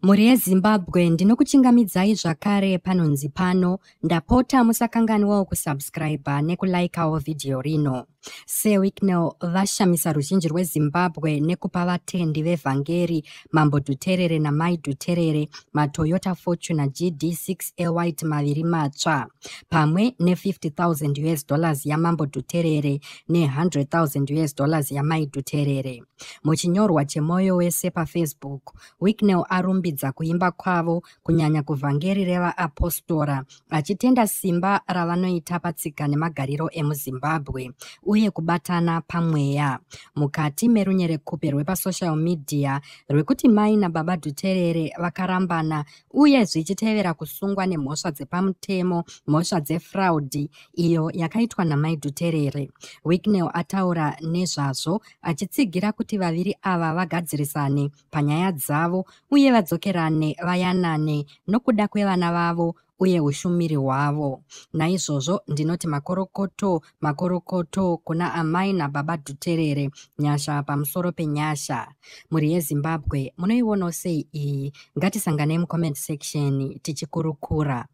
Mhuri yeZimbabwe, ndinokuchingamidzai zvakare panonzi pano. Ndapota musakanganwawo kusubscribe nekulaikawo vhidhiyo rino. Sir Wicknell vashamisa ruzhinji rweZimbabwe nekupa vatendi vevhangeri Mambo Dhuterere naMai Dhuterere maToyota Fortuner GD6 ewhite maviri matsva pamwe ne50,000 US dollars yaMambo Dhuterere ne100,000 US dollars yaMai Dhuterere. Muchinyorwa chemwoyo wese paFacebook, Wicknell arumbidza kuimba kwavo, kunyanya kuvhangeri revaapostora, achitenda simba ravanoita patsika nemagariro emuZimbabwe uye kubatana pamweya. Mukati merunyerekupe rwepasocial media rwekuti mai nababa Dhuterere vakarambana uye zvichitevera kusungwa nemhosva dzepamutemo, mhosva dzefraud iyo yakaitwa namai Dhuterere, Wicknell ataura nezvazvo achitsigira kuti vaviri ava vagadzirisane panyaya dzavo uye vadzokerane vayanane nokuda kwevana vavo uye ushumiri hwavo. Naizvozvo ndinoti makorokoto, makorokoto kuna amai nababa Dhuterere, nyasha pamusoro penyasha. Mhuri yeZimbabwe, munoionawo sei iyi? Ngatisanganei mucomment section tichikurukura.